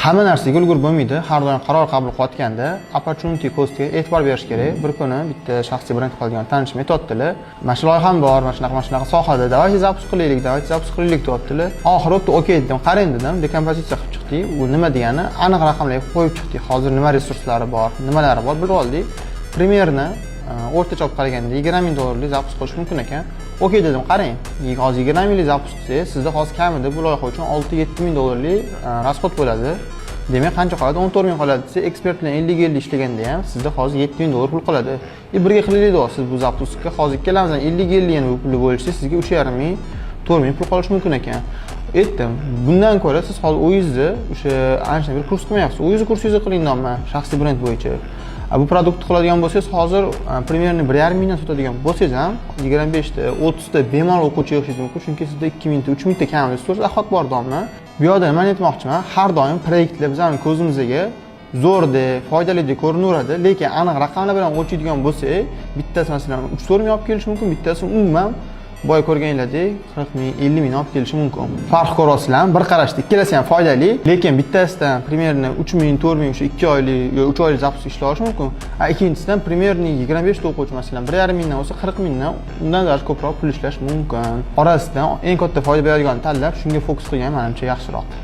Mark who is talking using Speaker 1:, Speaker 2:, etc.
Speaker 1: Hamma narsaga ulgurib bo'lmaydi. Har doim qaror qabul qilayotganda opportunity costga e'tibor berish kerak. Bir kuni bitta shaxsiy brend qiladigan tanishim aytyaptilar: "Mana shu loyiham bor, mana shunaqa, mana shunaqa sohada, давайте запуск qilaylik, давайте запуск qilaylik", deyaptilar. Oxiri "Bo'pti, okey", dedim. "Qarang", dedim, dekompozitsiya qilib chiqdik. U nima degani? Aniq raqamlarga qo'yib chiqdik. Hozir nima resurslari bor, nimalari bor, bilib oldik. Примерно o'rtacha olib qaraganda 20 000 dollarlik запуск qilish mumkin ekan. "Okey", dedim, "qarang, hozir 20 minglik запуск qilsangiz, sizda hozir kamida bu loyiha uchun 6-7 ming dollarlik расход bo'ladi. Demak, qancha qoladi? 14 ming qoladi", desa, ekspert bilan 50ga 50 ishlaganda ham sizda hozir 7000 dollar pul qoladi. И birga qilaylik deyapsiz bu запуск ka. Hozir ikkalamizdan 50ga 50 yana bu pulni bo'lishsa, sizga 3,5 ming, 4000 pul qolishi mumkin ekan. Aytdim, bundan ko'ra siz hozir o'zingizni o'sha ana shunday bir kurs qilmayapsiz, o'zingizni kursingizni qiling deyapman shaxsiy brend bo'yicha. A bu продукт ni qiladigan bo'lsangiz, hozir примерно 1,5 mingdan sotadigan bo'lsangiz ham, 25ta, 30ta bemalol o'quvchi yig'ishingiz mumkin, chunki sizda 2000ta, 3000ta kamida so'z axlat bor deyapman. Bu yoqda nimani aytmoqchiman? Har doim proyektlar bizani ko'zimizga zo'rdek, foydalidek ko'rinaveradi, lekin aniq raqamlar bilan o'lchaydigan bo'lsak, bittasi, masalan, 3-4 ming olib kelishi mumkin, bittasi umuman boya ko'rganinglardek 40 ming, 50 ming olib kelishi mumkin. Farq ko'ryapsizlarmi? Bir qarashda ikkalasi ham foydali, lekin bittasidan примерно 3000, 4000 o'sha 2 oylik yo 3 oylik запуск ishlay olishi mumkin, a ikkinchisidan примерно 25ta o'quvchi, masalan, 1,5 mingdan bo'lsa, 40 mingdan, undan даже ko'proq pul ishlash mumkin. Orasidan eng katta foyda beradigan tanlab, shunga fokus qilgan, manimcha, yaxshiroq.